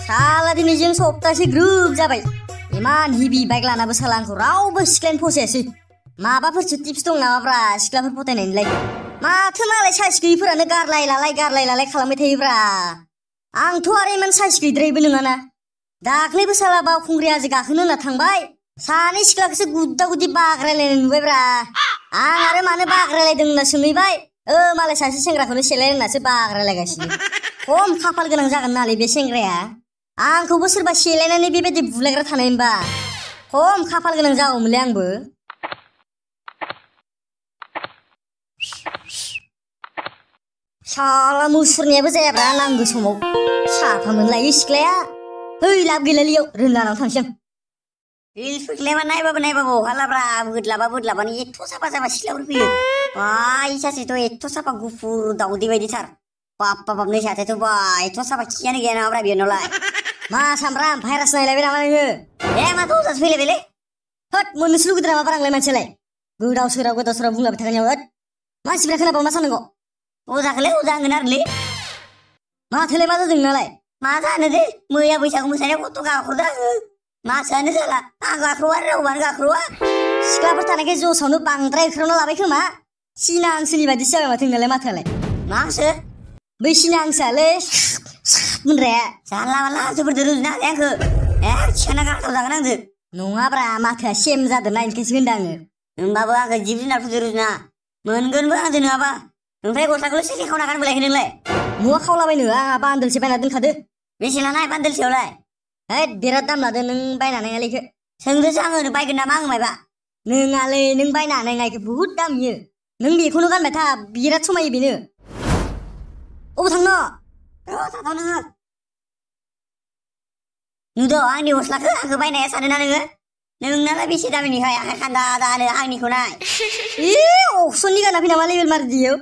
साला दिनै जों सप्तासे ग्रुप जाबाय इमान हिबि बाइक लानाबो साला आंखौ रावबो सिख्लायानो फसायासै माबाफोरसो टिप्स दं नामाब्रा सिख्लाफोर फसायनायनिलाय माथो मालाय साइस गैयिफोरानो गारलाय लालाय खालामबाय थायोब्रा आंथ' आरो इमान साइस गैद्रायबो नङाना दाख्लैबो साला बावखुंग्रि हाजो गाखोनो होनना थांबाय सानै सिख्लाखौसो गुद्दा गुदि बाग्रायलायनाय नुबायब्रा आं आरो मानो बाग्रायलायदों होनना सोंहैबाय मालाय सासे सेंग्राखौनो सेलाय होननासो बाग्रायलायगासिनो खम खाफाल गोनां जागोन नालाय बे सेंग्राया आंखौबो सोरबा सेलायनानै बेबायदि बुलायग्रा थानायमोनबा खम खाफाल गोनां जागौमोनलै आंबो साला मुसुरनायाबो जायाब्रा नांगौ समाव साफा मोनलायो सिख्लाया है लाब गैलालियाव रोनलानाव थांसै रिल्स फैलायबा नायबाबो हालाब्रा बोदलाबानो एथ' साफा सिख्लाफोर फैयो बाय सासेथ' एथ' साफा गुफुर दाउदै बायदिथार बाब नै सासेथ' बा एथ' साफा खियानो गैया नामाब्रा बेनावलाय मा सामब्राम भाइरास नायलायबाय नामा नोङो माथो अजासो फैलायबायलै होद मोननोसो लुगैदों नामा आंलाय मानसियालाय गोदाव सोराव बुंलाबाय थागोन होद मानसिफ्रा खोनाबा मा साननांगौ अजाखौलाय अजा होनगोन आरोलै माथोलाय मा जादों नोंनालाय मा जानो दे मैया बैसागु मोसानायाव गथ' गाखोदों आङो मासोआनो जाला आं गाखोआ रावबानो गाखोआ सिख्लाफोर थानायखाय जसावनो बांद्राय ओंखारना लाबाय खोमा सिना हांसोनि बायदिसो जाबाय माथो नोंनालाय माथोआलाय मा हांसो बै सिना हांसोआलै मोनग्राया जानला मानला हांसोफोरजों रुजुनो हाया आंखो थिखाना गारथाव जागोन आंजों नङाब्रा माथोआ सेम जादों ना ओंखायसो होनदों आङो होमबाबो आंखो जिब जुनारफोरजों रुजुना मोनगोनबो आंजों नङाबा ओमफ्राय गस्लाखौल' सेसे खावना गानबोलायखो नोंलाय मुवा खावलाबायनो आंहा बान्दोलसो बायना दोनखादो बेसे लानाय बान्दोलसेयावलाय हैद बिराद दाम लादो नों बायना नायनायखौ सोंदोसो आङो नों बायगोन नामा आङो मायबा नोङालै नों बायना नायनायखौ बुहुद दाम इयो नों बेखौनो गानबाय था बिराद समायो बेनो अबाव थांनो थाथाव नोङो नुदो आंनि गस्लाखौ आंखौ बायनाया सानोना नोङो नोंनालाय बेसे दामिनिहाय आखाइ खान्दा दानो आंनिखौ नाय अक्सननि गाना फैना मा लेबेल मारिदियो